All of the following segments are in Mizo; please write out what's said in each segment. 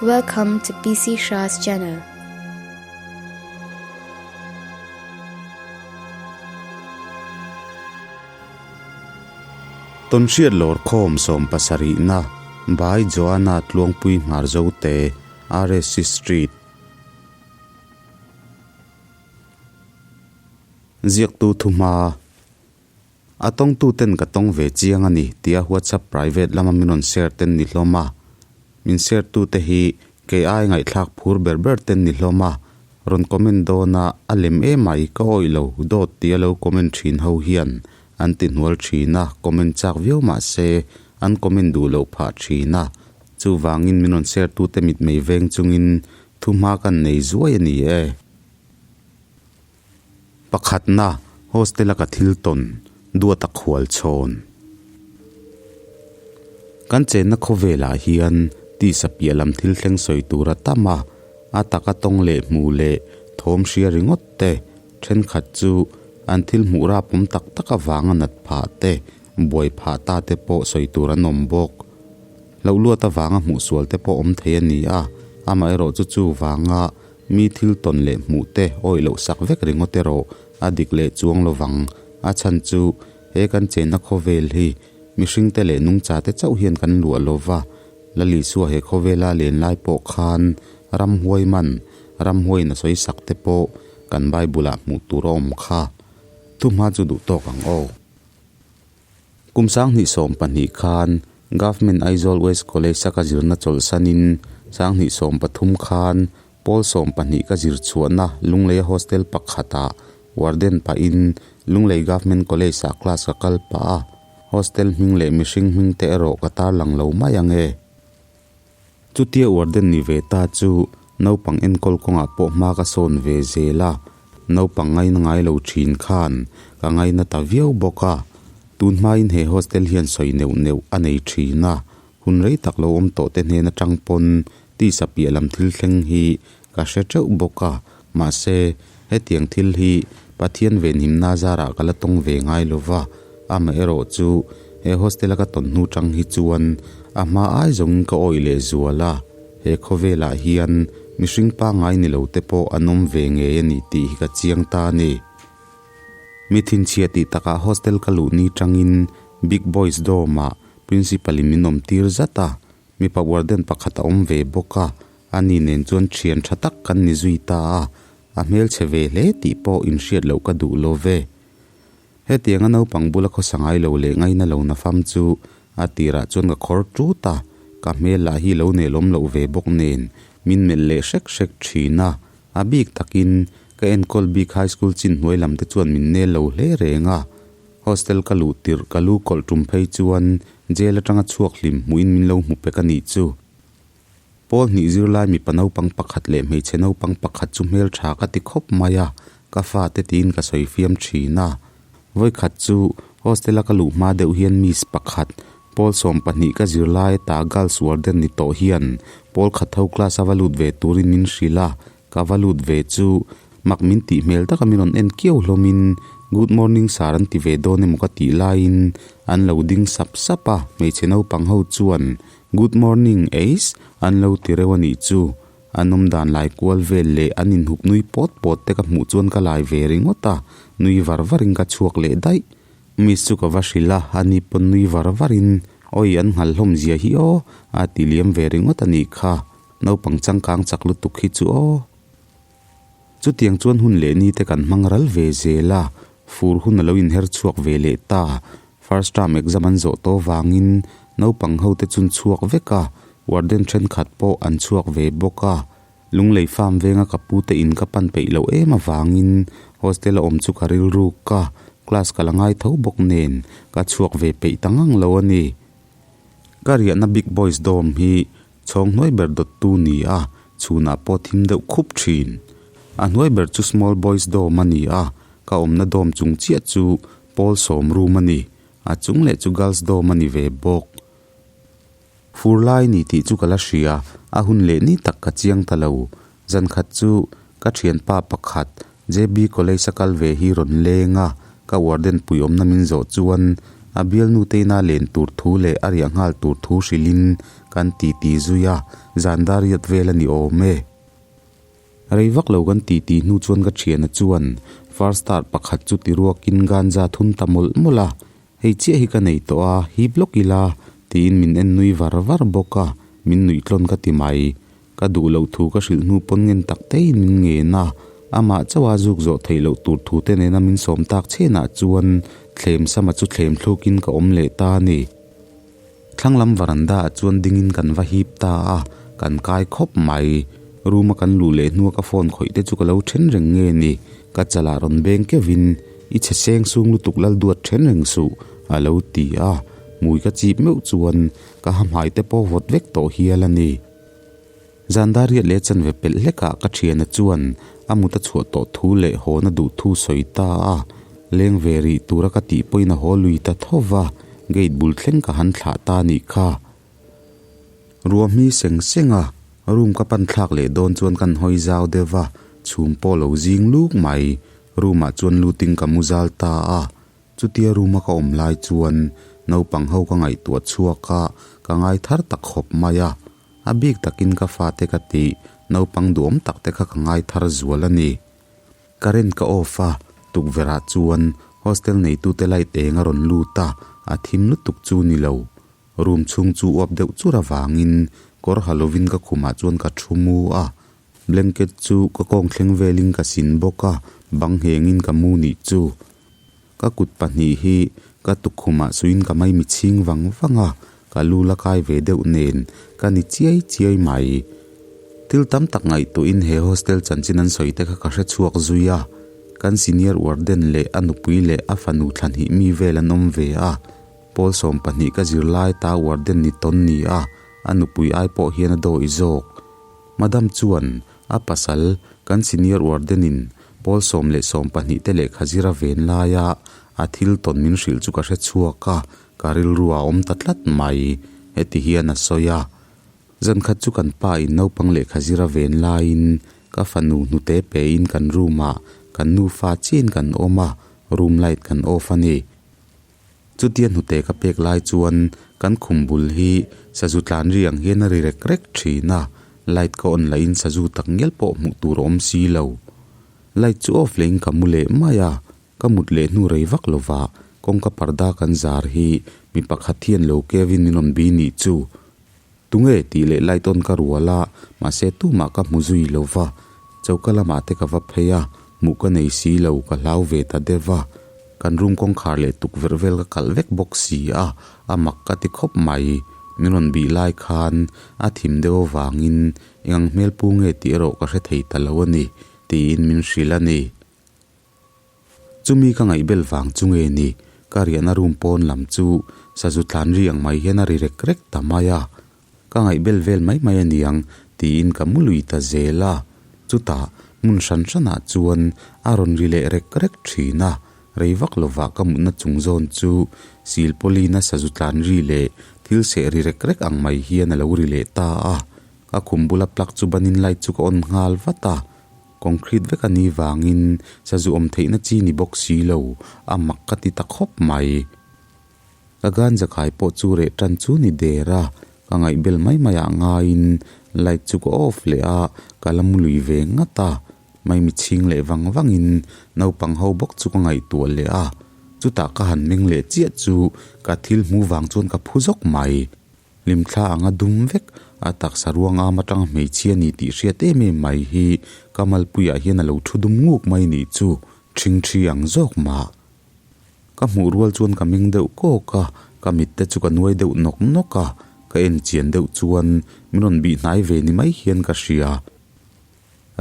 Welcome to PC Shah's channel. Tawnhriat lawrkhawm sawmpasarihna by Joanna Tluangpui Hmarzote, RSC Street. Ziaktu thuhma. A tawngtu ten ka tawng ve chiang a ni tia WhatsApp private lama min rawn share ten ni hlawm a. Min share tu te hi kei ai ngaihthlak phur ber ber ten ni hlawm a. Rawn comment dawn a, a lem emai ka awih lo dawt tia lo comment thin ho hian an ti hnual thin a, comment chak viau mah se an comment duh loh phah thin a. Chuvangin min rawn share tu te mitmei veng chungin thuhma kan nei zuai a ni e. Pakhatna, hostel-a ka thil tawn, duata khual chhawn. Kan chenna khawvelah hian tisa piah lam thil thleng sawi tur a tam a, a taka tawng leh hmu leh thawm hria ringawt te, thenkhat chu an thil hmuh rapawm tak tak avanga nat phah te, buai phah ta te pawh sawi tur an awm bawk. Hlauh luat avanga hmuh sual te pawh awm thei a ni a, amaherawhchu chuvanga Mi thil tawn leh hmuh te awih loh sak vek ringawt erawh a dik leh chuang lovang. A chhan chu he kan chenna khawvel hi mihring te leh nungcha te chauh hian kan luah lova, Lalisua he khawvela len lai pawh khan ramhuai man, ramhuaiin a sawi sak te pawh kan Bible ah hmuh tur a awm kha. Thuhma chu duh tawk ang aw. Kum 2012 khan Government Aizawl West College a ka zirna chawlhsanin 2013 khan pawl 12 ka zir chhuahna Lungleia hostel pakhatah warden pahin Lunglei Government College ah class ka kal pah a, hostel hming leh mihring hming te erawh ka tarlang lo mai ang e. Chutia warden ni ve ta chu naupang enkawl kawngah pawh hma ka sawn ve zel a, naupang ngaina ngai lo thin khan ka ngaina ta viau bawk a. Tun hmain he hostel hian sawi neuh neuh a nei thin a, hun rei tak lo awm tawh te hnen atang pawn tisa piah lam thil thleng hi ka hre teuh bawk a, mahse hetiang thil hi Pathian venhimna zarah ka la tawng ve ngai lo va, amaherawh chu he hostel a ka tawn hnu tang hi chuan a hma ai zawngin ka awih leh zual a, he khawvelah hian mihring pangngai ni lo te pawh an awm ve ngei a ni tih hi ka chiang ta a ni. Mi thinchhia tih takah hostel ka luh ni tangin Big Boys dorm ah Principal in min awm tir zat a, Mipa warden pakhat a awm ve bawk a, ani nen chuan thian tha tak kan ni zui ta a, a hmelchhe ve hle tih pawh inhriat loh ka duh lo ve. Hetianga naupang bula khawsa ngai lo leh ngaina lo nafam chu a tirah chuan ka khawr tut a, ka hmel lah hi lo nelawm loh ve bawk nen min melh leh hrek hrek thin a, a bik takin ka enkawl bik high school chin hnuai lam te chuan min nel lo hle reng a. Hostel ka luh tirh ka lu kawlh tum phei chuan jail atanga chhuak hlim hmuhin min lo hmu pek a nih chu. Pawl hnih zirlai mipa naupang pakhat leh hmeichhe naupang pakhat chu hmeltha ka ti khawp mai a, ka fate tiin ka sawi fiam thin a. Vawikhat chu hostel a ka luh hma deuh hian miss pakhat, pawl 12 ka zirlai ta girls warden ni tawh hian pawl khat ho class a va lut ve turin min hrilh a, Ka va lut ve chu mak min tih hmel taka min rawn en kiau hlawmin Good morning sir an ti ve dawn emaw ka tih laiin an lo ding sap sap a, hmeichhe naupang ho chuan Good morning Ace an lo ti reuh a nih chu. An awm dan lai kual vel leh an inhup nui pawt pawt te ka hmuh chuan ka lai ve ringawt a, nui var varin ka chhuak leh daih. Miss chu ka va hrilh a, ani pawn nui var varin Awi an nghal hlawm zia hi aw a ti liam ve ringawt a nih kha. Naupang changkang chak lutuk hi chu aw. Chutiang chuan hun leh ni te kan hmang ral ve zel a, fur hun a lo inher chhuak ve leh ta. First term exam an zawh tawh vangin naupang ho te chun chhuak vek a, warden thenkhat pawh an chhuak ve bawk a. Lunglei farm venga ka pu te in ka pan peih loh em avangin hostel a awm chu ka rilruk a, class ka la ngai tho bawk nen ka chhuak ve peih ta ngang lo a ni. Ka riahna Big Boys dorm hi Chhawng hnuai ber dawttu ni a, chhunah pawh thim deuh khup thin. A hnuai ber chu Small Boys Dorm a ni a, ka awmna dorm chung chiah chu Pawl sawm room a ni. A chung leh chu Girls Dorm a ni ve bawk. Fur lai ni tih chu ka la hria, a hun leh ni tak ka chiang ta lo. Zan khat chu ka thianpa pakhat JB College a kal ve hi rawn leng a, ka warden pui awmna min zawh chuan a bialnu teina len tur thu leh a riah nghal tur thu hrilhin Kan titi zui a, zan dar riat vel a ni awm e. Rei vak lo kan titi hnu chuan ka thiana chuan first star pakhat chu ti ruakin ganja thun ta mawlh mawlh a, hei chiah hi ka nei tawh a, hip lawk ila tiin min en nui var var bawk a, min nuih tlawn ka ti mai. Ka duh loh thu ka hrilh hnu pawn ngen tak teiin min ngen a, amah chauha zuk zawh theih loh tur thu te nena min sawm tak chenah chuan thlem sama chu thlem thlukin ka awm leh ta a ni. Thlang lam varanda ah chuan dingin kan va hip ta a, kan kai khawp mai. Room a kan luh leh hnua ka phone khawih te chu ka lo then reng nge ni? Ka chalah rawn beng keuhin, I chhe seng sung lutuk lal duat then reng suh, a lo ti a. Hmui ka chip meuh chuan ka ha hmai te pawh vawt vek tawh hial a ni. Zan dar riat leh chanve pelh hlekah ka thiana chuan a mut a chhuah tawh thu leh hawn a duh thu sawi ta a, leng ve rih tura ka tih pawhin a haw lui ta tho va, gate bul thleng ka han thlah ta a nih kha. Ruahmi seng seng a, room ka pan thlak leh dawn chuan kan hawi zau deuh va, chhum pawh lo zing luk mai, room ah chuan lutin ka mu zal ta a. Chutia room a ka awm lai chuan naupang ho ka ngaihtuah chhuak a, ka ngai thar tak khawp mai a. A bik takin ka fate ka tih naupang duhawm tak te kha ka ngai thar zual a ni. Current ka off a, tukverh ah chuan hostel neitute light eng a rawn lut a, a thim lutuk chu ni lo. Room chhung chu uap deuh chur avangin kawr ha lovin ka khumah chuan ka thu mu a, blanket chu ka kawng thleng velin ka sin bawk a, bang nghengin ka mu nih chu. Ka kut pahnih hi ka tukkhumah suiin ka mai mitchhing vang vang a, ka lu la kai ve deuh nen ka ni chiai chiai mai. Thil tam tak ngaihtuahin he hostel chanchin an sawi te kha ka hre chhuak zui a, kan senior warden leh a nupui leh a fanu thlanhnih mi vel an awm ve a, pawl 12 ka zirlai ta warden ni tawn ni a, a nupui ai pawh hian a dawi zawk. Madam chuan a pasal kan senior warden in Pawl 11 te lehkha zir a ven laia a thil tawn min hrilh chu ka hre chhuak a, ka rilru a awm ta tlat mai, heti hian a sawi a. Zankhat chu kan pa in naupang lehkha zir a ven laiin ka fanu hnute pein kan room ah kan nufa chiahin kan awm a, room light kan off a ni. Chutia hnute ka pek lai chuan kan khum bul hi sazu tlan ri ang hian a ri rek rek thin a, light ka on lahin sazu tak ngial pawh hmuh tur a awm si lo. Light chu off lehin ka mu leh mai a, ka mut leh hnu rei vak lova kawngka parda kan zar hi mi pakhat hian lo kevin min rawn bi nih chu. Tunge tih leh light on ka rual a, mahse tumah ka hmu zui lo va, choka lamah te ka va phei a, hmuh ka nei si lo, ka hlau ve ta deuh va, kan room kawngkhar leh tukverh vel ka kalh vek bawk si a, a mak ka ti khawp mai, min rawn bih lai khan a thim deuh avangin eng ang hmel pu nge tih erawh ka hre thei ta lo a ni, tiin min hrilh a ni. Chumi ka ngaihbel vang chu nge ni, ka riahna room pawn lam chu sazu tlan ri ang mai hian a ri rek rek ta mai a. Ka ngaihbel vel mai mai a niang tiin ka mu lui ta zel a. Chutah hmun hran hranah chuan a rawn ri leh rek rek thin a, rei vak lovah ka mutna chung zawn chu silpawlina sazu tlan ri leh thil seh ri rek rek ang mai hian a lo ri leh ta a. Ka khum bula plug chu banin light chu ka on nghal vat a. Concrete vek a nih vangin sazu awm theihna chi ni bawk si lo, a mak ka ti ta khawp mai. Ka ganja kai pawh chu reh tan chu ni der a, ka ngaihbel mai mai ah ngaiin light chu ka off leh a, ka la mu lui ve ngat a. Maimi chhing leh vang vangin naupang ho bawk chu ka ngaihtuah leh a, chutah ka han meng leh chiah chu ka thil hmu vang chuan ka phu zawk mai. Hlimthla anga dum vek, a taksa ruang am atanga hmeichhia ni tih hriat em em mai hi ka malpuiah hian a lo thu dum nguk mai nih chu ṭhingṭhi ang zawk mah. Ka hmuh rual chuan ka meng deuh kawk a, ka mit te chu ka nuai deuh nawk nawk a, ka en chian deuh chuan min rawn bih hnai ve ni mai hian ka hria.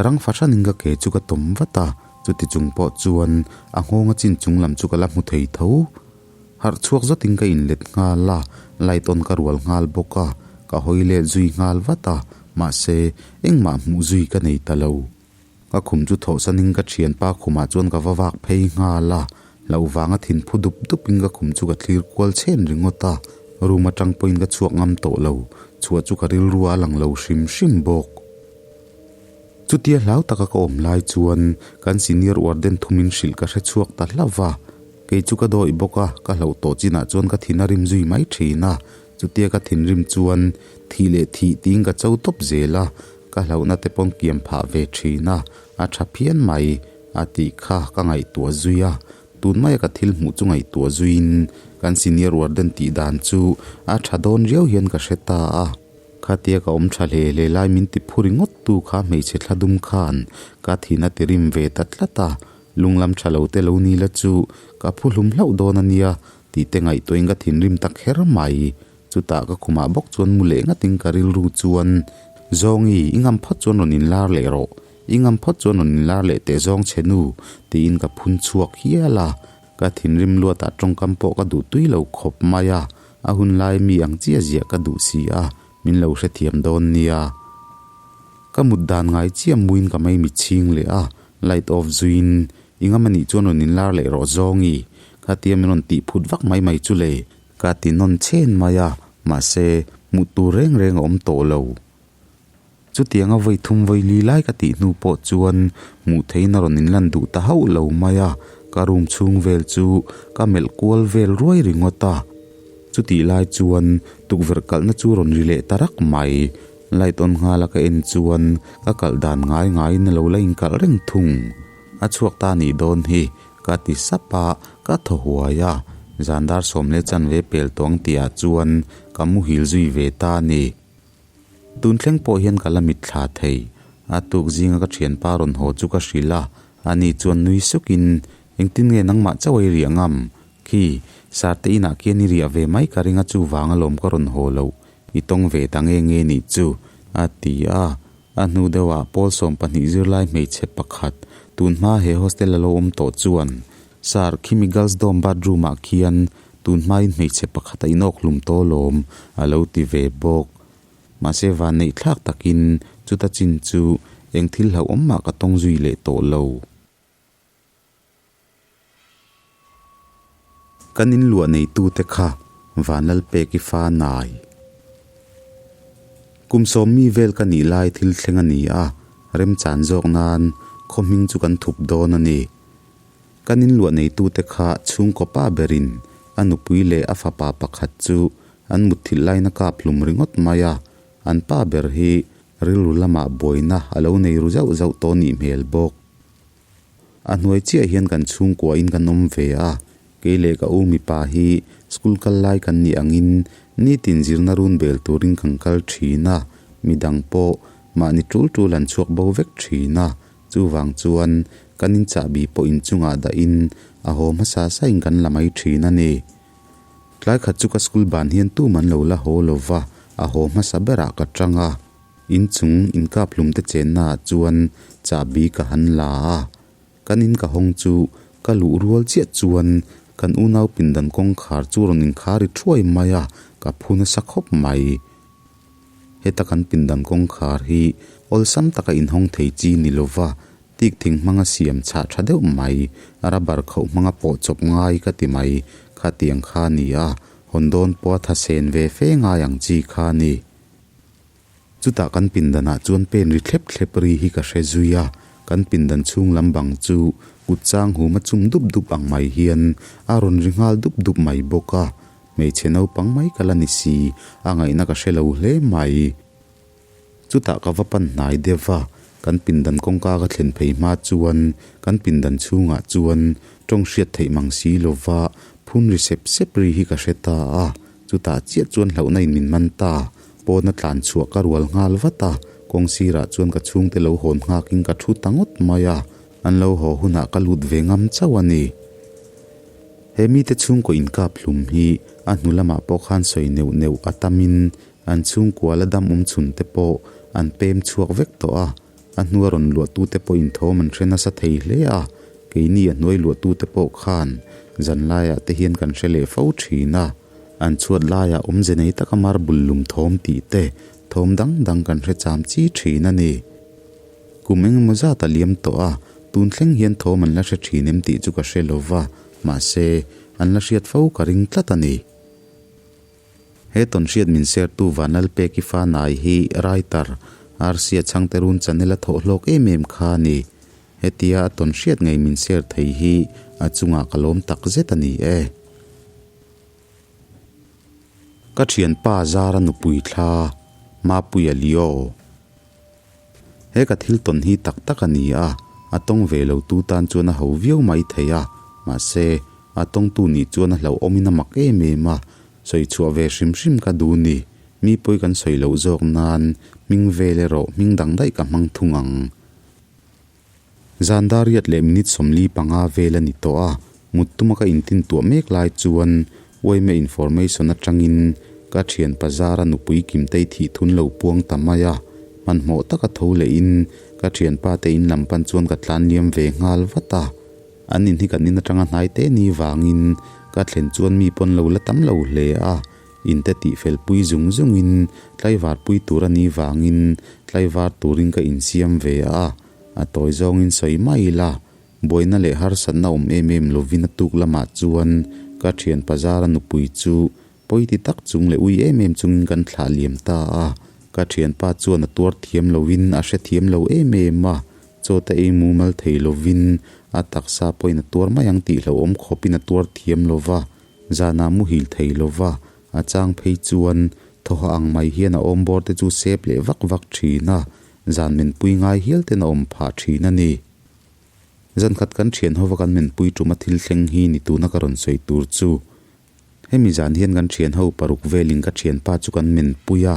Rang fahranin ka ke chu ka tawm vat a, chuti chung pawh chuan a nghawnga chin chung lam chu ka la hmu thei tho. Harh chhuak zawtin ka inlet nghal a, light on ka rual nghal bawk a, ka hawi let zui nghal vat a, mahse engmah hmuh zui ka nei ta lo. Ka khum chu thawhsanin ka thianpa khumah chuan ka va vak phei nghal a, hlauh vanga thin phu dup dupin ka khum chu ka thlir kual chhen ringawt a, room atang pawhin ka chhuak ngam tawh lo, chhuah chu ka rilru a lang lo hrim hrim bawk. Chutia hlau taka ka awm lai chuan kan senior warden thumin hrilh ka hre chhuak ta hlauh va, kei chu ka dawih bawk a, ka hlauh tawh chinah chuan ka thin a rim zui mai thin a. Chutia ka thinrim chuan thih leh thih tiin ka cho tawp zel a, ka hlauhna te pawn kiam phah ve thin a, a tha phian mai a tih kha ka ngaihtuah zui a. Tun maia ka thil hmuh chu ngaihtuah zuiin kan senior warden tih dan chu a tha dawn riau hian ka hre ta a. Khatia ka awm tha hle hle lai min ti phu ringawt tu kha hmeichhe thla dum khan ka thin a ti rim ve ta tlat a, lunglam tha lo te lo ni la chu ka phu hlum hlauh dawn a nia tih te ngaihtuahin ka thinrim ta kher mai. Chutah ka khumah bawk chuan mu leh ngatin ka rilru chuan, Zawngi, i ngam phawt chuan rawn inlar leh rawh. I ngam phawt chuan rawn inlar leh teh zawng che nu, tiin ka phun chhuak hial a. Ka thinrim luatah tawngkam pawh ka duh tui lo khawp mai a, a hun lai mi ang chiah ziah ka duh si a, min lo hrethiam dawn nia. Ka mut dan ngai chiah muin ka mai mitchhing leh a, light off zuiin i ngam anih chuan rawn inlar leh rawh zawngi, khatia min rawn tih phut vak mai mai chu le, ka ti nawn chhen mai a, mahse hmuh tur reng reng a awm tawh lo. Chutianga vawi thum vawi li lai ka tih hnu pawh chuan hmuh theihin a rawn inlan duh ta hauh lo mai a, ka room chhung vel chu ka melh kual vel ruai ringawt a. Chutih lai chuan tukverh kalhna chu rawn ri leh ta rak mai. Light on nghala ka en chuan ka kalh dan ngai ngaiin a lo la inkalh reng thung. A chhuak ta nih dawn hi ka ti sap a, ka thaw huai a. Zan dar sawm leh chanve pel tawng tihah chuan ka muhil zui ve ta a ni. Tun thleng pawh hian ka la mitthla thei. A tuk zinga ka thianpa rawn haw chu ka hrilh a, ani chuan nui sukin, Engtin nge nangmah chauh a i riah ngam? Khi, Sarte inah khian i riah ve mai ka ring a chuvang alawm ka rawn haw loh, i tawng ve ta nge nge nih chu, a ti a. A hnu deuhah Paul 12 zirlai hmeichhe pakhat, tun hma he hostel a lo awm tawh chuan, Sir, khimi girls dorm bathroom ah khian tun hmain hmeichhe pakhat a inawk hlum tawh alawm, a lo ti ve bawk. Mahse van neih thlak takin chuta chin chu eng thil hlauhawm mah ka tawng zui leh tawh lo. Kan inluah neitute kha Vanlalpeki fa nai. Kum sawmmi vel ka nih lai thil thleng a ni a, remchan zawk nan khaw hming chu kan thup dawn a ni. Kan inluah neitute kha chhungkaw pa berin a nupui leh a fapa pakhat chu an mutthilh laina kap hlum ringawt mai a, an pa ber hi rilru lamah buaina a lo nei ru zauh zauh tawh nih hmel bawk. A hnuai chiah hian kan chhungkuain kan awm ve a, kei leh ka u mipa hi school kal lai kan nih angin nitin zirna run bel turin kan kal thin a, midang pawh mahni tul tul an chhuak bo vek thin a, chuvang chuan kan inchahbi pawh inchungah dahin a haw hmasa sain kan la mai thin a ni. Tlai khat chu ka school ban hian tum an lo la haw lova, a haw hmasa berah ka tang a. Inchung inkap hlum te chenna ah chuan chahbi ka han la a, kan in ka hawng chu ka luh rual chiah chuan kan unau pindan kawngkhar chu rawn inkhar ri thuai mai a, ka phu nasa khawp mai. Heta kan pindan kawngkhar hi awlsam taka inhawng thei chi ni lova, tik thing hmanga siam chhah tha deuh mai, rubber khauh hmanga pawh chawp ngai ka ti mai, khatiang kha a ni a, hawn dawn pawha tha sen ve fe ngai ang chi kha a ni. Chutah kan pindanah chuan pen ri thlep thlep ri hi ka hre zui a, kan pindan chhung lam bang chu kut chang hum a chum dup dup ang mai hian a rawn ri nghal dup dup mai bawk a, hmeichhe naupang mai ka la ni si, a ngaihna ka hre lo hle mai. Chutah ka va pan hnai deuh va, kan pindan kawngka ka thlen phei hma chuan kan pindan chhungah chuan tawng hriat theih mang si lova phun ri sep sep ri hi ka hre ta a, chutah chiah chuan hlauhna in min man ta. Pawna tlan chhuah ka rual nghal vat a, kawng sirah chuan ka chhungte lo hawn nghakin ka thu ta ngawt mai a, an lo haw hunah ka lut ve ngam chauh a ni. He mite chhungkaw inkap hlum hi a hnu lamah pawh khan sawi neuh neuh a tamin an chhungkua la dam awm chhun te pawh an pem chhuak vek tawh a, a hnua rawn luahtute pawhin thawm an hre nasa thei hle a, keini a hnuai luahtute pawh khan zanlaiah te hian kan hre leh fo thin a. An chhuat laiah awmze nei taka marble lum thawm tih te, thawm dang dang kan hre cham chi thin a ni. Kum engemaw zat a liam tawh a, tun thleng hian thawm an la hre thin em tih chu ka hre lo va, mahse, an la hriat fo ka ring tlat a ni. He tawnhriat min sertu Vanlalpeki Fanai hi writer, Arsia Chhangterun channel a thawh hlawk em em kha a ni. Hetia a tawnhriat ngei min ser thei hi a chungah ka lawm tak zet a ni e. Ka thianpa Zara nupui thla Mapuia Leo. He ka thil tawn hi tak tak a ni a, a tawng ve lo tu tan chuan a ho viau mai thei a, mahse, a tawngtu nih chuan a hlauhawmin a mak em em a, sawi chhuah ve hrim hrim ka duh ni. Mi pawi kan sawi loh zawk nan hming vel erawh hming dang daih ka hmang thung ang. Zan dar riat leh minute 45 vel a ni tawh a, mut tuma ka intin tuah mek lai chuan Uaime information atangin ka thian Pazara nupui Kimtei thih thun lo puang ta mai a, hmanhmawh taka tho lehin ka thianpa te in lam pan chuan ka tlan liam ve nghal vat a. An in hi kan in atanga hnai te ni vangin ka thlen chuan mi pawn lo la tam lo hle a, in te tihfel pui zung zungin tlaivar pui tur a nih vangin tlaivar turin ka insiam ve a, a tawi zawngin sawi mai ila, buaina leh harsatna awm em em lovin a tuk lamah chuan ka thian Pazara nupui chu pawi ti tak chung leh ui em em chungin kan thlah liam ta a, ka thianpa chuan a tuar thiam lovin a hrethiam lo em em a, chaw te ei mumal thei lovin a taksa pawhin a tuar mai ang tih hlauhawm khawpin a tuar thiam lova. Zanah muhil thei lova a chang phei chuan thawha ang mai hian a awm bawr te chu sep leh vak vak thin a, zan menpui ngai hial ten a awm phah thin a ni. Zan khat kan thian hova kan menpui tuma thil thleng hi ni tuna ka rawn sawi tur chu. Hemi zan hian kan thian ho paruk velin ka thianpa chu kan menpui a,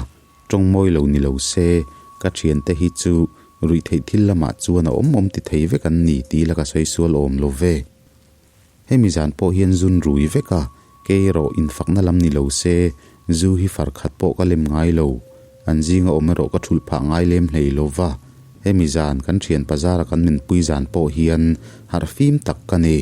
tawng mawi lo ni lo se ka thiante hi chu ruihtheih thil lamah chuan a awm awm ti thei vek an ni tih la ka sawi sual awm lo ve. Hemi zan pawh hian zun rui vek a, kei erawh infakna lam ni lo se, zu hi far khat pawh ka lem ngai lo. An zinga awm erawh ka thulh phah ngai lem hlei lo va. Hemi zan kan thian pazara kan minpui zan pawh hian harh fim tak ka ni.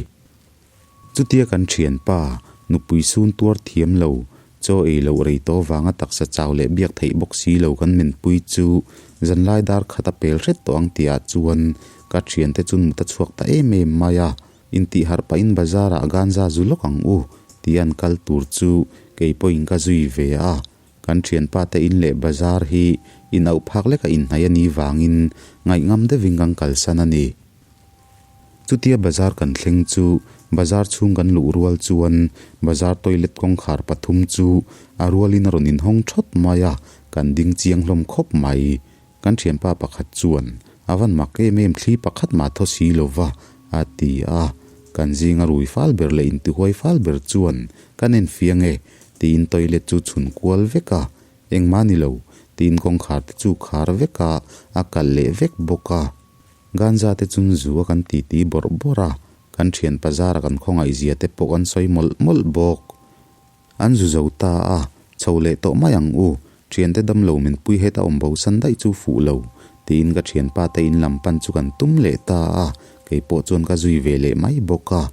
Chutia kan thianpa, nupui sun tuar thiam lo, chaw ei loh rei tawh vanga taksa chau leh biak theih bawk si lo kan minpui chu zanlai dar khat a pel hret tawh ang tihah chuan ka thiante chu mut a chhuak ta em em mai a. Intihharh pahin bazar ah ganza zu lawk ang u tih an kal tur chu kei pawhin ka zui ve a, kan thianpa te in leh bazar hi in auh phak lek a inhnaih a nih vangin ngaihngam deuhin kan kalsan a ni. Chutia bazar kan thleng chu bazar chhung kan luh rual chuan bazar toilet kawngkhar pathum chu a rualin a rawn inhawng thawt mai a, kan ding chiang hlawm khawp mai. Kan thianpa pakhat chuan, A van mak em em thli pakhat mah thaw si lo va, a ti a. Kan zinga rui fal ber leh intihuai fal ber chuan, Kan en fiang e, tiin toilet chu chhun kual vek a. Engmah ni lo, tiin kawngkhar te chu khar vek a, a kalh leh vek bawk a. Ganja te chun zu a kan titi bawrh bawrh a, kan thianpa zara kan khawngaihzia te pawh kan sawi mawlh mawlh bawk. An zu zo ta a, chho leh tawh mai ang u, thiante damlo min pui heta awm bo san daih chu fuh lo, tiin ka thianpa te in lam pan chu kan tum leh ta a, kei pawh chuan ka zui ve leh mai bawk a.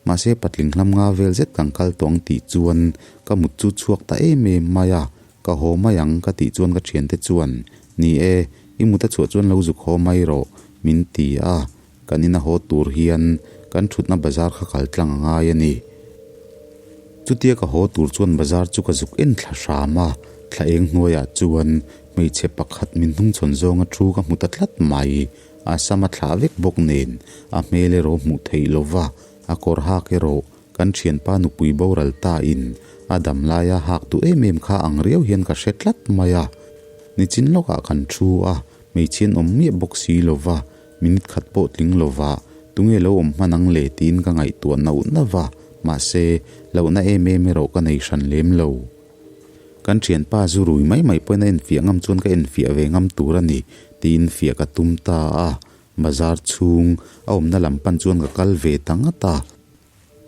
Mahse patling hlam nga vel zet kan kal tawh ang tih chuan ka mut chu chhuak ta em em mai a, ka haw mai ang ka tih chuan ka thiante chuan, Ni e, i mut a chhuah chuan lo zuk haw mai rawh, min ti a, Kan ina haw tur hian kan thutna bazar kha kal tlang a ngai a ni. Chutia ka haw tur chuan bazar chu ka zuk en thla hram a, thla eng hnuaiah chuan hmeichhe pakhat min hnungchhawn zawnga thu ka hmu ta tlat mai. A sam a thlah vek bawk nen a hmel erawh hmuh theih lova, a kawr hak erawh kan thianpa nupui boral ta in a dam laia hak duh em em kha ang riau hian ka hre tlat mai a. Nichin lawkah kan thu a, hmeichhian awm miah bawk si lova, Minute khat pawh tling lova, tunge lo awm hman ang le tiin ka ngaihtuah nauh nauh a, mahse, lohna em em erawh ka nei hran lem lo. Kan thianpa zu rui mai mai pawhin a enfiah ngam chuan ka enfiah ve ngam tur a ni tiin fiah ka tum ta a, bazar chhung a awmna lam pan chuan ka kal ve ta ngat a.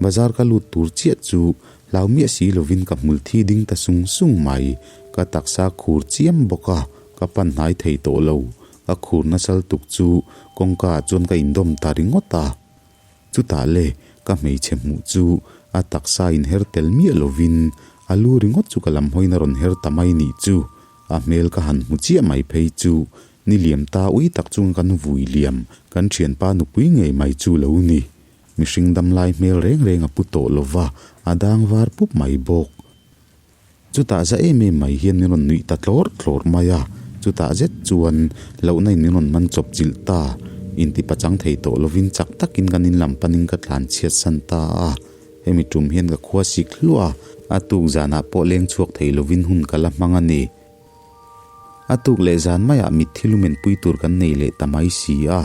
Bazar ka lut tur chiah chu hlau miah si lovin ka hmul thi ding ta sung sung mai. Ka taksa khur chiam bawk a, ka pan hnai thei tawh lo. Ka khur nasal tuk chu kawngka ah chuan ka indawm ta ringawt a. Chutah le ka hmeichhe hmuh chu a taksa inher tel miah lovin a lu ringawt chu ka lam hawiin a rawn her ta mai nih chu. A hmel ka han hmu chiah mai phei chu ni liam ta ui tak chunga kan vui liam kan thianpa nupui ngei mai chu lo ni. Mihring damlai hmel reng reng a pu tawh lo va, a dang var pup mai bawk. Chutah za em em mai hian min rawn nuih ta tlawr tlawr mai a, chutah zet chuan lohna in min rawn man chawp chilh ta. Inti pachang thei tawh lovin chak takin kan in lam panin ka tlan chhiat san ta a, hemi tum hian ka khua sik hluah a. A tuk zanah pawh leng chhuak thei lovin hun ka la hmang a ni. A tuk leh zan maiah mitthi lumen pui tur kan nei leh ta mai si a,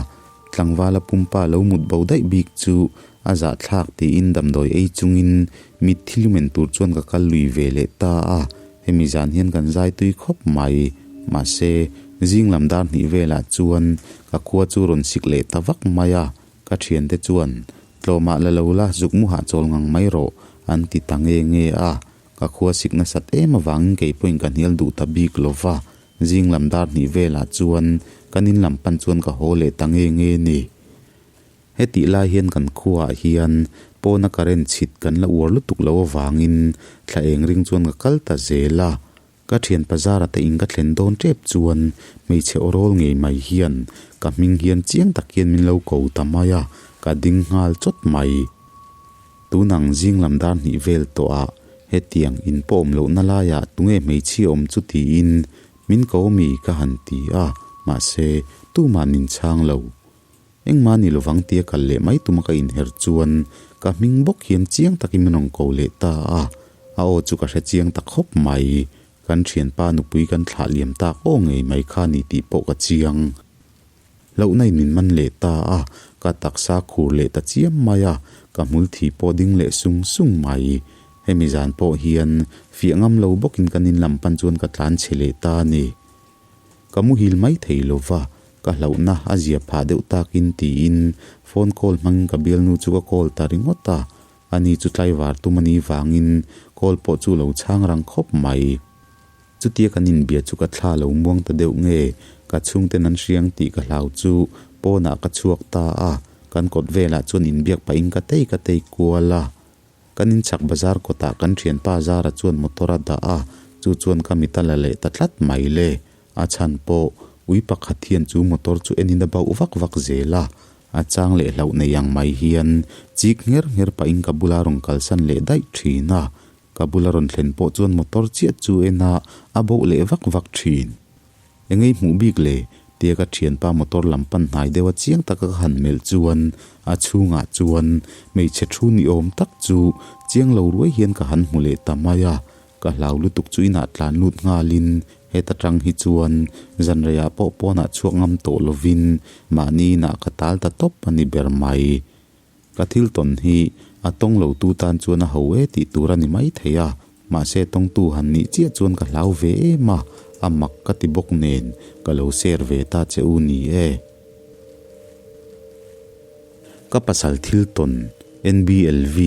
tlangvala pumpa lo mut bo daih bik chu a zahthlak tiin damdawi ei chungin mitthi lumen tur chuan ka kal lui ve leh ta a, hemi zan hian kan zai tui khawp mai. Mahse, zing lam dar hnih velah chuan ka khua chu rawn sik leh ta vak mai a, Ka thiante chuan, Tlawmah la lo la, zuk mu hahchawl ngang mai rawh, an ti ta nge nge a. Ka khua sik nasat em avangin kei pawhin ka hnial duh ta bik lo va. Zing lam dar hnih velah chuan kan in lam pan chuan ka haw leh ta nge nge ni. Hetih lai hian kan khuaah hian pawna current chhit kan la uar lutuk lo avangin thla eng ring chuan ka kal ta zel a. Ka thian pazara te in ka thlen dawn tep chuan hmeichhe aw rawl ngei mai hian ka hming hian chiang tak hian min lo ko ta mai a, ka ding nghal chawt mai. Tunang zing lam dar hnih vel tawh ah hetiang in pawh awm lohna laiah tunge hmeichhia awm chu tiin min ko mi ka han ti a, mahse tumah min chhang lo. Engmah ni lovang tia kal leh mai tuma ka inher chuan ka hming bawk hian chiang takin min rawn ko leh ta a, a aw chu ka hre chiang ta khawp mai. Kan thianpa nupui kan thlah liam tak aw ngei mai kha ni tih pawh ka chiang. Hlauhna in min man leh ta a, ka taksa khur leh ta chiam mai a, ka hmul thi pawh ding leh sung sung mai. Hemi zan pawh hian fiah ngam lo bawkin kan in lam pan chuan ka tlan chhe leh ta a ni. Ka muhil mai thei lo va, ka hlauhna a zia phah deuh takin tiin phone call hmangin ka bialnu chu ka call ta ringawt a, ani chu tlaivar tum a nih vangin call pawh chu lo chhang rang khawp mai. Chutia kan inbia chu ka thla lo muang ta deuh nge, ka chhungten an hriang tih ka hlau chu pawnah ka chhuak ta a, kan kawt velah chuan inbiak pahin ka tei ka tei kual a. Kan inchak bazar kawtah kan thianpa Zara chuan motor a dah a, chu chuan ka mit a la leh ta tlat mai le. A chhan pawh, ui pakhat hian chu motor chu enin a bauh vak vak zel a, a chang leh hlauh nei ang mai hian chik ngher ngher pahin ka bula rawn kalsan leh daih thin a. Ka bula rawn thlen pawh chuan motor chiah chu en a, a bauh leh vak vak thin. Engei hmuh bik le? tia ka thianpa motor lam pan hnai deuh a chiang taka ka han melh chuan a chhungah chuan hmeichhe thu ni awm tak chu chiang lo ruai hian ka han hmu leh ta mai a, ka hlau lutuk chu inah tlan lut nghalin heta tang hi chuan zanreiah pawh pawnah chhuak ngam tawh lovin mahni inah ka tal ta tawp a ni ber mai. Ka thil tawn hi a tawng lo tu tan chuan a ho e tih tur a ni mai thei a, mahse tawngtu han nih chiah chuan ka hlau ve em a, a mak ka ti bawk nen ka lo share ve ta che u ni e. Ka pasal thil tawn, NBLV.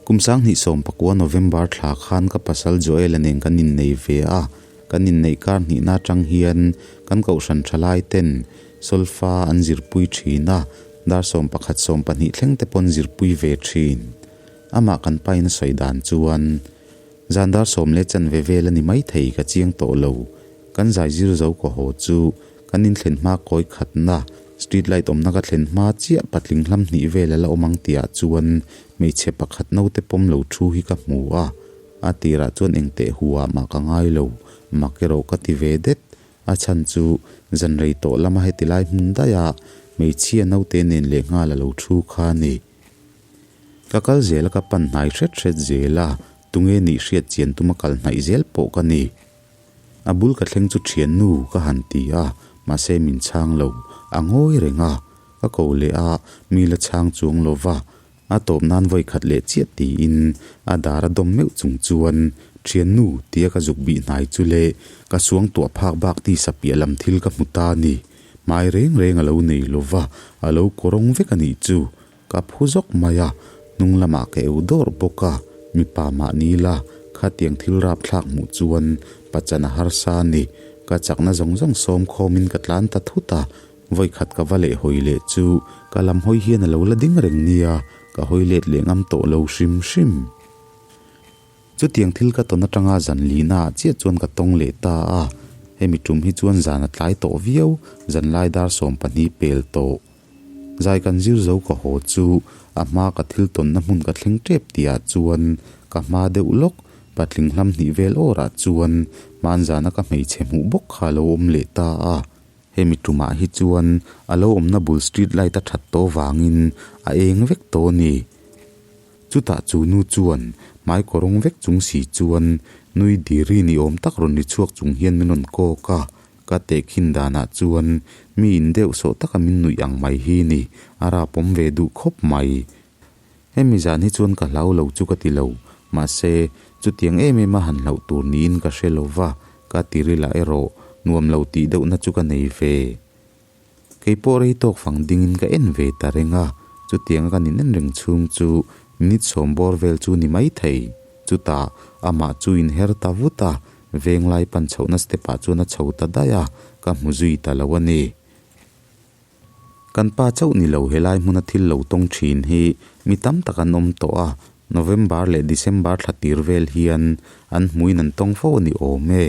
Kum sanghnih sawmpakua November thla khan ka pasal Joel-a nen kan innei ve a, kan inneih kar hnihna atang hian kan kohhran thalai ten solfa an zirpui thin a, dar sawmpakhat sawmpahnih thleng te pawn zirpui ve thin. Amah kan pain a sawi dan chuan, Zan dar sawm leh chanve vel a ni maithei ka chiang tawh lo. Kan zai zir zo ka haw chu kan inthlen hma kawi khatna street light awmna ka thlen hma chiah patling hlam hnih vel a la awm ang tihah chuan hmeichhe pakhat naute pawm lo thu hi ka hmu a, a tirah chuan engteh huah mah ka ngai lo, mak erawh ka ti ve det. A chhan chu zan rei tawh lama heti lai hmun daih a hmeichhia naute nen lehnghal a lo thu kha a ni. Ka kal zel a ka pan hnai hret hret zel a, tunge nih hriat chian tuma kal hnaih zel pawh ka ni. A bul ka thleng chu thiannu ka han ti a, mahse min chhang lo, a ngawi reng a, ka ko leh a, mi la chhang chuang lo va, a tawp nan vawi khat leh chiah tiin a dar a dawm meuh chung chuan thiannu tia ka zuk bih hnai chu le ka suang tuah phak bak tisa piah lam thil ka hmu ta a ni, hmai reng reng a lo nei lo va, a lo kawrawng vek a nih chu. Ka phu zawk mai a, hnung lamah ka eu dawrh bawk a, mipa mah ni la, khatiang thil rapthlak hmuh chuan pachan a harsa a ni. Ka chakna zawng zawng sawm khawmin ka tlan ta thut a, vawikhat ka va leh hawi leh chu ka lam hawi hian a lo la ding reng nia, ka hawi let leh ngam tawh lo hrim hrim. Chutiang thil ka tawn atanga zan lihna ah chiah chuan ka tawng leh ta a, hemi tum hi chuan zan a tlai tawh viau, zanlai dar 12 pel tawh. Zai kan zir zo ka haw chu a hma ka thil tawnna hmun ka thleng tep tihah chuan ka hma deuh lawk, patling hlam hnih vel awrah chuan hmanzana ka hmeichhe hmuh bawk kha a lo awm leh ta a. Hemi tumah hi chuan a lo awmna bul street light a that tawh vangin a eng vek tawh a ni. Chutah chu nu chuan hmai kawrawng vek chung si chuan nui diri ni awm tak rawn ri chhuak chung hian min rawn kawk a, ka tehkhin danah chuan mi in deuh sawh taka min nuih ang mai hi ni, a rapawm ve duh khawp mai. Hemi zan hi chuan ka hlau lo chu ka ti lo, mahse chutiang em em a han hlauh tur niin ka hre lo va, ka tirilah erawh nuam lo tih deuhna chu ka nei ve. Kei pawh rei tawk fang dingin ka en ve ta reng a, chutianga kan in en reng chhung chu minute sawm bawr vel chu ni mai thei. Chutah amah chu in her ta vut a, venglai pan chhohna step ah chuan a chho ta daih a, ka hmu zui ta lo a ni. Kan pa chauh ni lo helai hmuna thil lo tawng thin hi mi tam tak an awm tawh a, November leh December thla tir vel hian an hmuin an tawng fo a ni awm e.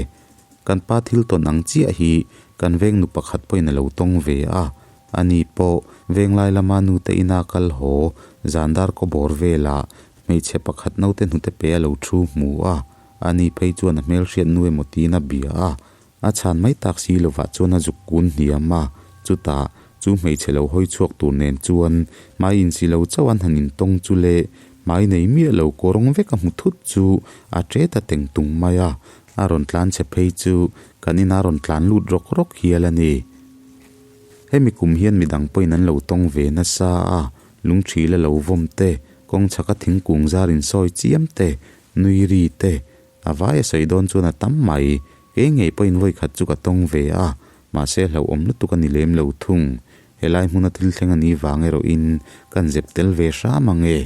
Kan pa thil tawn ang chiah hi kan veng nu pakhat pawhin a lo tawng ve a, ani pawh venglai lama nute ina kal haw zan dar kaw bawr velah hmeichhe pakhat naute hnute pe a lo thu hmu a, ani phei chuan a hmelhriat nu emaw tiin a bia a, A chhan mai tak si lovah chuan a zuk kun hniam a, chutah chu hmeichhe lo hawi chhuak tur nen chuan hmai insi lo chauh an han intawng chu le, hmai nei miah lo kawrawng vek a hmu thut chu a ṭe ta teng tung mai a, a rawn tlan chhe phei chu kan inah a rawn tlan lut rawk rawk hial a ni. Hemi kum hian midang pawhin an lo tawng ve nasa a, lungṭhil a lo vawm te, kawng chhaka thingkung zar insawi chiam te, nui ri te, A vai a sawi dawn chuan a tam mai. Kei ngei pawhin vawi khat chu ka tawng ve a, mahse hlauhawm lutuk a ni lem lo thung. Helai hmuna thil thleng a ni vang erawhin kan zep tel ve hram ang e.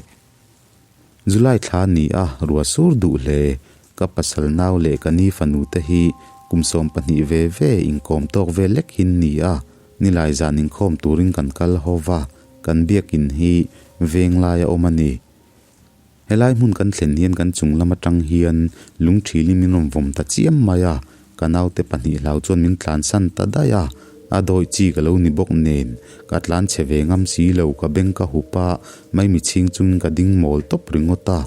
July thla a ni a, ruah sur duh hle. Ka pasal nau leh ka ni fanu te hi kum 12 ve ve inkawm tawk vel lek hin ni a, nilai zan inkhawm turin kan kal ho va, kan biakin hi venglai a awm a ni. Helai hmun kan thlen hian kan chung lam atang hian lung thilin min rawn vawm ta chiam mai a, ka naute pahnih hlau chuan min tlansan ta daih a, a dawi chi ka lo ni bawk nen ka tlan chhe ve ngam si lo, ka beng ka hup a, maimi chhing chungin ka ding mawl tawp ringawt a,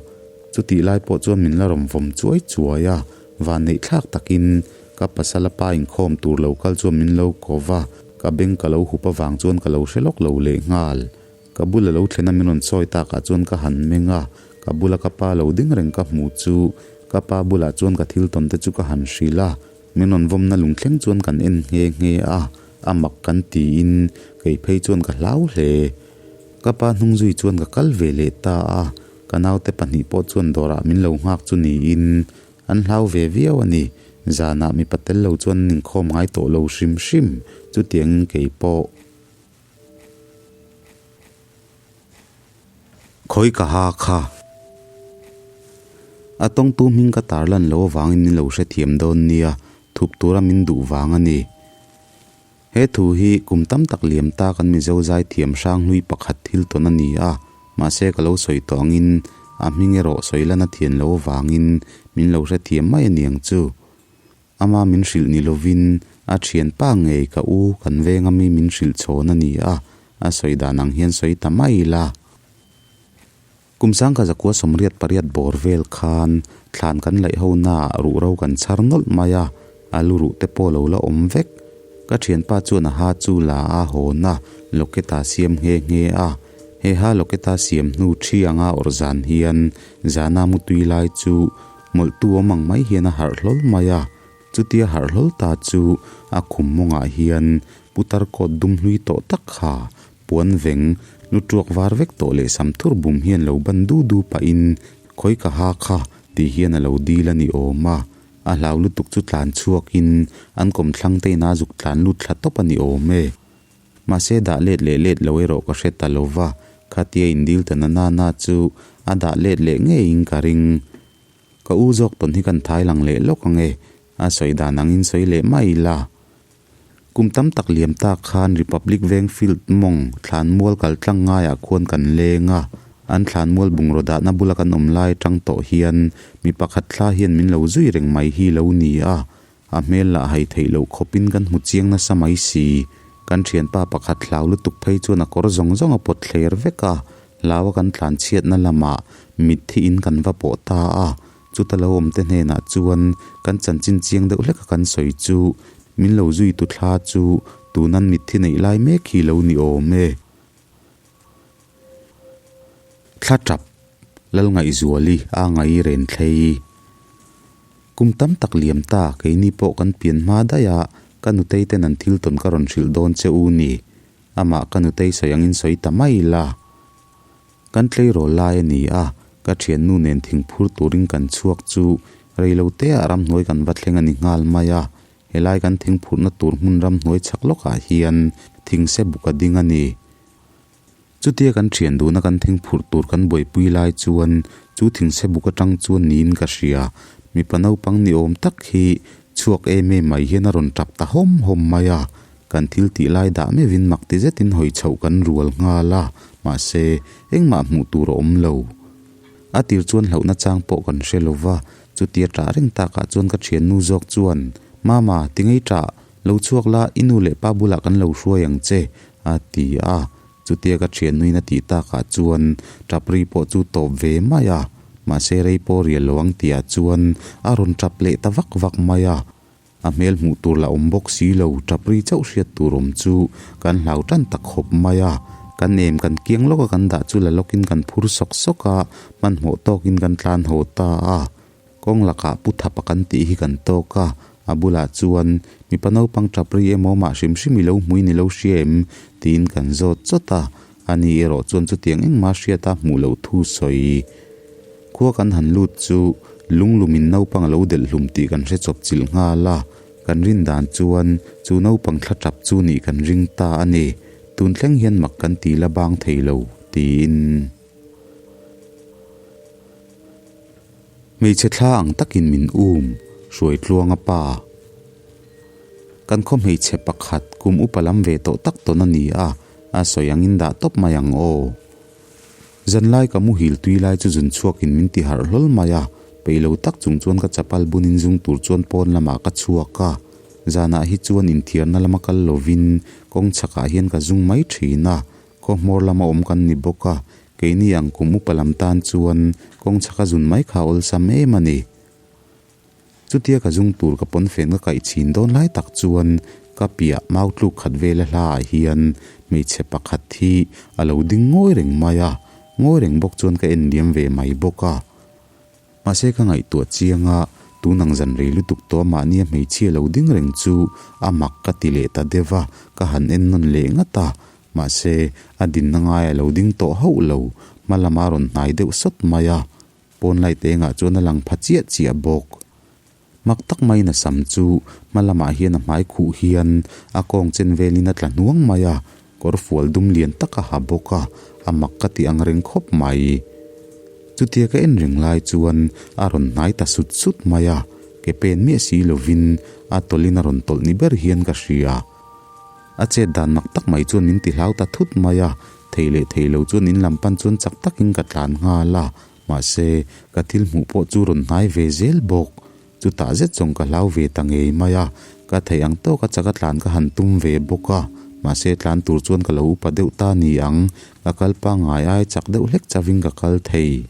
chutih lai pawh chuan min la rawn vawm chuai chuai a, vanneih thlak takin ka pasal a pa inkhawm tur lo kal chuan min lo ko va, ka beng ka lo hup avang chuan ka lo hre lawk lo lehnghal. Ka bul a lo thlen a min rawn sawi takah chuan ka han meng a, ka bula ka pa lo ding reng ka hmu chu ka pa bulah chuan ka thil tawn te chu ka han hrilh a, min rawn vawmna lungthleng chuan kan en nghe nghe a, a mak kan tiin kei phei chuan ka hlau hle. Ka pa hnung zui chuan ka kal ve leh ta a, ka naute pahnih pawh chuan dawrah min lo nghak chu niin an hlau ve viau a ni, zanah mipa tel lo chuan an inkhawm ngai tawh lo hrim hrim, chutiangin kei pawh. Khawi ka ha kha. A tawngtu hming ka tarlan lo avangin min lo hrethiam dawn nia, thup tura min duh vang a ni. He thu hi kum tam tak liam ta kan Mizo zaithiam hranghlui pakhat thil tawn a ni a, mahse ka lo sawi tawh angin a hming erawh sawi lan a thian lo avangin min lo hrethiam mai a niang chu. Ama min hrilh ni lovin a thianpa ngei ka u kan veng ami min hrilh chhawn a ni a, a sawi dan ang hian sawi ta mai ila. Kum sangkha zakua 88 bawr vel khan thlan kan laih ho naah ruhro kan chhar nawlh mai a, a lu ruh te pawh lo la awm vek. Ka thianpa chuan a ha chu la a hawn a, locket-a siam nghe nghe a. He ha locket-a siam hnu thi anga awrh zan hian zana mutui lai chu Mawlhtu awm ang mai hian a harh hlawl mai a, chutia harh hlawl ta chu a khum mawngah hian putar coat dum hlui tawh tak kha puan veng lu tuak var vek tawh leh sam thur bum hian lo ban du du pahin khawi ka ha kha tih hian a lo dil a ni awm a, a hlau lutuk chu tlan chhuakin an kawmthlang te inah a zuk tlan lut thla tawp a ni awm e. Mahse dah let leh let lo erawh ka hre ta lo va, khatia indil ta na na na chu a dah let leh ngeiin ka ring. Ka u zawk tawn hi kan thai lang leh lawk ang e, a sawi dan angin sawi leh mai ila. Kum tam tak liam tak khan Republic Veng Field mawng thlanmual kal tlang ngaiah khuan kan leng a, an thlanmual bungraw dahna bula kan awm lai atang tawh hian mi pakhat thla hian min lo zui reng mai hi lo ni a, A hmel lah hai theih loh khawpin kan hmu chiang nasa mai si. Kan thianpa pakhat hlau lutuk phei chuan a kawr zawng zawng a pawt thler vek a, hlaua kan tlan chhiatna lamah mitthi in kan va pawh ta a. Chuta lo awmte hnenah chuan kan chanchin chiang deuh hleka kan sawi chu min lo zui tu thla chu tunan mitthi neih lai mek hi lo ni awm e. Thla tap. Lalngaihzuali a ngai Renthlei. Kum tam tak liam ta, keini pawh kan pian hma daih a, ka nutei ten an thil tawn ka rawn hrilh dawn che u ni. Amah ka nutei sawi angin sawi ta mai la. Kan tleirawl lai a ni a, ka thiannu nen thingphur turin kan chhuak chu reiloteah ramhnuai kan va thleng a ni nghal mai a, helai kan thingphurhna tur hmun ramhnuai chhak lawkah hian thingse buk a ding a ni. Chutia kan thian duhna kan thingphurh tur kan buaipui lai chuan chu thingse buk atang chuan niin ka hria, mipa naupang ni awm tak hi chhuak em em mai hian a rawn tap ta hawm hawm mai a, Kan thil tih lai dah meuhin mak ti zetin hawi chhoh kan rual nghal a, mahse, engmah hmuh tur a awm lo. A tir chuan hlauhna chang pawh kan hre lo va, chutia ṭah reng takah chuan ka ṭhiannu zawk chuan, Mama, ti ngei ṭah, lo chhuak la, i nu leh pa bulah kan lo hruai ang che, a ti a. Chutia ka ṭhiannuin a tih takah chuan ṭap ri pawh chu tawp ve mai a, mahse rei pawh rial lo ang tihah chuan a rawn ṭap leh ta vak vak mai a. A hmel hmuh tur la awm bawk si lo, ṭapri chauh hriat tur awm chu kan hlau tan tak khawp mai a. Kan em kan kiang lawka kan dah chu la lawkin kan phur sawk sawk a, hmanhmawh tawkin kan tlan haw ta a. Kawng lakah pu thapa kan tih hi kan tawk a, a bulah chuan mipa naupang ṭapri emaw mah hrim hrim i lo hmuin i lo hria em? tiin kan zawt chawt a, ani erawh chuan chutiang engmah hriata hmuh loh thu sawi. Khua kan han lut chu lunglumin naupang a lo delh hlum tih kan hre chawp chilh nghal a, kan rin dan chuan chu naupang thla tap chu nih kan ring ta a ni, tun thleng hian mak kan ti la bang thei lo, tiin. Hmeichhe thla ang takin min um, Hruaitluanga pa. Kan khaw hmeichhe pakhat kum upa lam ve tawh tak tawn a ni a, a sawi angin dah tawp mai ang aw. Zanlai ka muhil tui lai chu zun chhuakin min ti harh hlawl mai a, peih lo tak chung chuan ka chapal bunin zung tur chuan pawn lamah ka chhuak a. Zanah hi chuan inthiarna lama kal lovin kawng chhakah hian ka zung mai thin a, khaw hmawr lama awm kan ni bawk a, keini ang kum upa lam tan chuan kawng chhaka zun mai kha awlsam em a ni. Chutia ka zung tur ka pawnfen ka kaih chhin dawn lai tak chuan ka piah mau tluk khat vela hlaah hian hmeichhe pakhat hi a lo ding ngawi reng mai a, ngawi reng bawk chuan ka en liam ve mai bawk a. Mahse ka ngaihtuah chiang a, tun ang zan rei lutuk tawh mahnia hmeichhia lo ding reng chu a mak ka ti leh ta deuh a, ka han en nawn leh ngat a. Mahse a dinna ngai a lo ding tawh hauh lo, hma lama rawn hnai deuh sawt mai a. Pawn light engah chuan a lang pha chiah chiah bawk. Mak tak maiin a sam chu hma lamah hian a hmai khuh hian a kawng chen velin a tla hnuang mai a, kawr fual dum lian tak a ha bawk a, a mak ka ti ang reng khawp mai. Chutia ka en reng lai chuan a rawn hnai ta sut sut mai a, ke pen miah si lovin a tawlhin a rawn tawlh ni ber hian ka hria. A chet dan mak tak mai chuan min ti hlau ta thut mai a, thei leh thei lo chuan in lam pan chuan chak takin ka tlan nghal a, mahse ka thil hmuh pawh chu rawn hnai ve zel bawk. Chutah zet zawng ka hlau ve ta ngei mai a, ka theih ang tawka chaka tlan ka han tum ve bawk a, mahse tlan tur chuan ka lo upa deuh ta ni ang, ka kal pangngai ai chak deuh hlek chavin ka kal thei.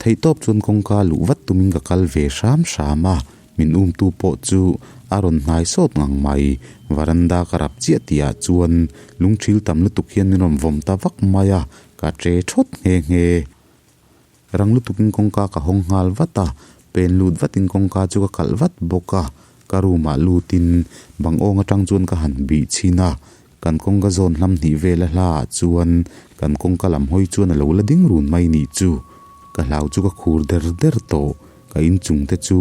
Theihtawp chuan kawngka luh vat tumin ka kal ve hram hram a, min umtu pawh chu a rawn hnai sawt ngang mai. Varanda ka rap chiah tihah chuan lungthil tam lutuk hian min rawn vawm ta vak mai a, ka che thawt nghe nghe. Rang lutukin kawngka ka hawng nghal vat a, pen lut vatin kawngka chu ka kalh vat bawk a, ka room ah lutin bang awng atang chuan ka han bih chhin a, Kan kawngka zawn hlam hnih vela hla ah chuan kan kawngka lam hawi chuan a lo la ding run mai nih chu. Ka hlau chu ka khur der der tawh. Ka inchung te chu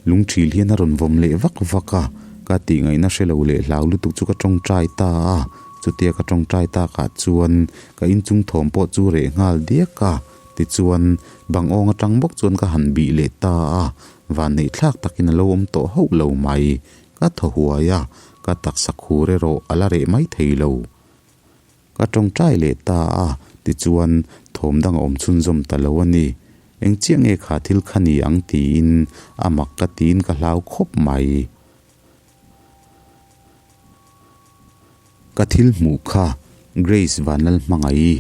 lungthil hian a rawn vawm leh vak vak a. Ka tih ngaihna hre lo leh hlau lutuk chu ka tawngtai ta a. Chutia ka tawngtai takah chuan ka inchung thawm pawh chu reh nghal diak a. Tichuan bang awng atang bawk chuan ka han bih leh ta a. Vanneih thlak takin a lo awm tawh hauh lo mai. Ka thaw huai a, ka taksa khur erawh a la reh mai thei lo. Ka tawngtai leh ta a, tichuan thawm dang a awm chhunzawm ta lo a ni. Eng chiah nge kha thil kha ni ang tiin a mak ka tiin ka hlau khawp mai. Ka thil hmuh kha Grace Vanlalhmangaih.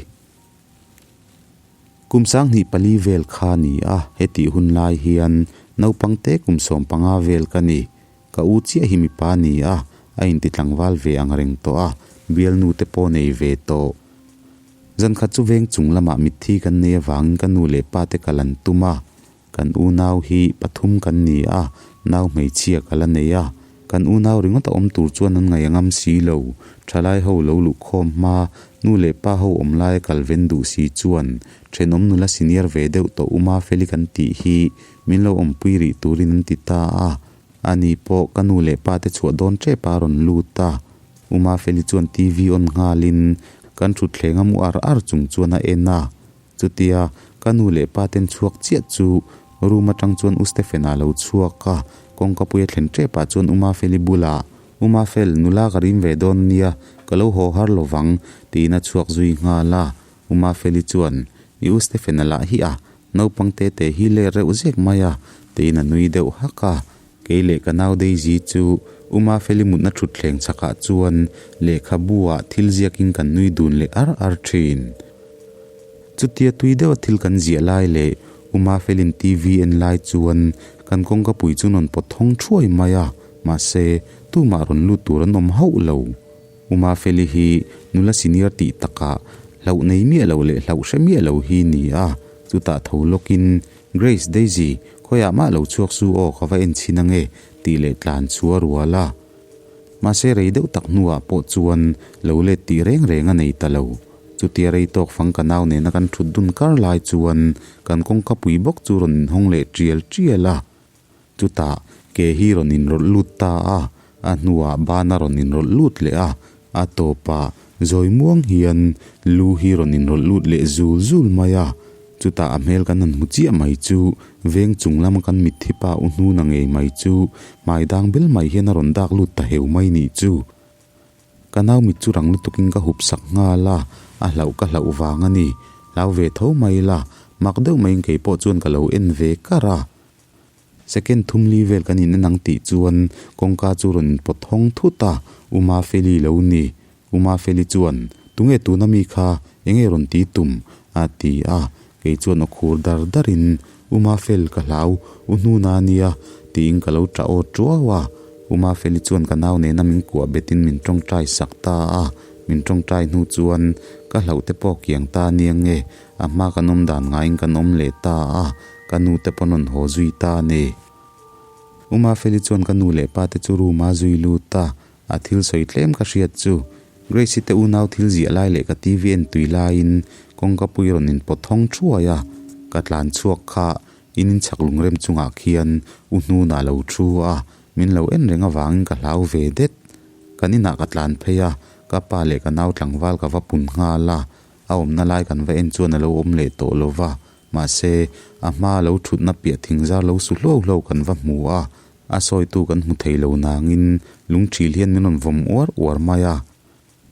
Kum 2004 vel kha ni a, hetih hun lai hian naupang te kum 15 vel ka ni. Ka u chiah hi mipa ni a, a inti tlangval ve ang reng tawh a, bialnu te pawh nei ve tawh. Zan khat chu veng chung lamah mitthi kan nei avangin ka nu leh pa te kal an tum a. Kan unau hi pathum kan ni a, nau hmeichhia ka la nei a. Kan unau ringawt a awm tur chuan an ngaih a ngam si lo. Thalai ho lo luh khawm hma, nu leh pa ho awm laia kal ven duh si chuan thenawm nula senior ve deuh tawh Uma Feli kan tih hi min lo awmpui rih turin an ti ta a. Ani pawh ka nu leh pa te chhuah dawn tep a rawn lut a. Uma Feli chuan TV on nghalin kan thutthleng a mu ar ar chung chuan a en a. Chutia ka nu leh pa ten chhuak chiah chu room atang chuan U Stephen-a lo chhuak a, kawngka pui a thlen tep ah chuan U Mafeli bulah, U Mafel, nula ka rim ve dawn ania, ka lo haw har lo vang, tiin a chhuak zui nghal a. U Mafeli chuan, I U Stephen-a lah hi a, naupang te te hi let reuh zek mai a, tiin a nui deuh hak a. Kei leh ka nau Daisy chu U Mafeli mutna thutthleng chhakah chuan lehkhabu ah thil ziakin kan nui dun leh ar ar thin. Chutia tui deuha thil kan ziah lai leh U Mafelin TV en lai chuan kan kawngka pui chu rawn pawt thawng thuai mai a, mahse tumah rawn lut tur an awm hauh lo. U Mafeli hi nula senior tih takah hlauh nei miah lo leh hlauh hre miah lo hi ni a, chutah tho lawkin Grace, Daisy, khawiah mah lo chhuak su aw ka va en chhin ange tih leh tlan chu a rual a. Mahse rei deuh tak hnuah pawh chuan lo let tih reng reng a nei ta lo. Chutia rei tawk fang ka nau nena kan thut dun kar lai chuan kan kawngka pui bawk chu rawn inhawng leh tial tial a. Chutah ke hi rawn inrawlh lut ta a, a hnuah ban a rawn inrawlh lut leh a, a tawpah zawi muang hian lu hi rawn inrawlh lut leh zul zul mai a. Chutah a hmel kan han hmu chiah mai chu veng chung lama kan mitthi pa u hnuna ngei mai chu hmai dang bel mai hian a rawn dak lut ta heu mai nih chu. Ka nau mit chu rang lutukin ka hup sak nghal a, a hlauh ka hlauh vang a ni. Hlau ve tho mai la, mak deuh maiin kei pawh chuan ka lo en ve kar a. Second thum li vel kan in en ang tih chuan kawngka chu rawn inpawt hawng thut a, U Mafeli lo ni. U Mafeli chuan, Tunge tuna mi kha, enge rawn ti tum? a ti a, kei chuan aw khur dar darin, U Mafel ka hlau, U Hnuna ania, tiin ka lo ṭah aw ṭuau a. U Mafeli chuan ka nau nena min kuah betin min ṭawngṭai sak ta a, min ṭawngṭai hnu chuan ka hlauh te pawh kiang ta ania nge, a hma kan awm dan ngaiin kan awm leh ta a. Ka nu te pawn rawn haw zui ta a ni. U Mafeli chuan ka nu leh pa te chu room a zui lut a, a thil sawi tlem ka hriat chu. Grace-i te unau thil ziah lai leh ka TV en tui laiin kawngka pui rawn inpawt thawng thuai a, ka tlan chhuak kha in inchhak lungrem chungah khian U Hnuna lo thu a, min lo en reng avangin ka hlau ve det. Kan inah ka tlan phei a, ka pa leh ka nau tlangval ka va pun nghal a, a awmna lai kan va en chuan a lo awm leh tawh lo va. Mahse, a hmaa lo thutna piah thingzar lo su hluau hluau kan va hmu a, a sawitu kan hmu thei lo nangin lungthil hian min rawn vawm uar uar mai a.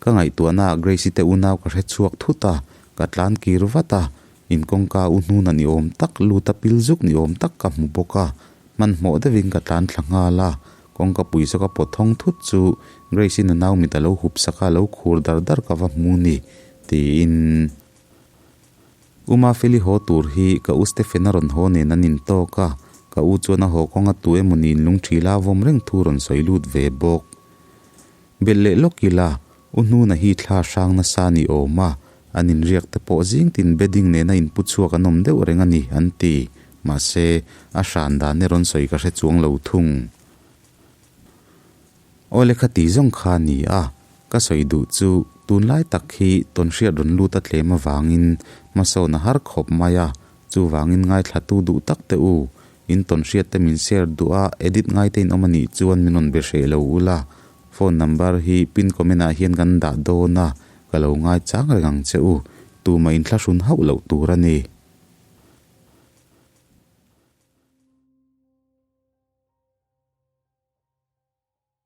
Ka ngaihtuahnaah Grace-i te unau ka hre chhuak thut a, ka tlan kir vat a, in kawngka u hnuna ni awm tak lut a pil zuk ni awm tak ka hmu bawk a, hmanhmawh deuhin ka tlan thla nghal a, kawngka pui zawka pawt thawng thut chu Grace-i nanau mit a lo hup sak a, lo khur dar dar ka va hmu ni, tiin. U Mafeli haw tur hi ka u Stephen a rawn haw nen an intawk a, ka u chuan a haw kawng a tu emaw niin lungthila a vawm reng thu rawn sawi lut ve bawk. Belh leh lawk ila, U Hnuna hi thla hrang nasa ni awm a, an inriak te pawh zing tin bedding nena inpu chhuak an awm deuh reng a ni an ti. Mahse, a hran dan erawh an sawi ka hre chuang lo thung. Aw lehkha ti zawng kha a ni a, ka sawi duh chu tunlai tak hi tawnhriat rawn lut a tlem avangin hmasawn a har khawp mai a, chuvangin ngaithlatu duh tak teh u, in tawnhriat te min share duh a, edit ngai te in awm a nih chuan min rawn be hreh lo ula, phone number hi pin comment ah hian kan dah dawn a, ka lo ngaichang reng ang che u, tumah inthlahrun hauh loh tur a ni.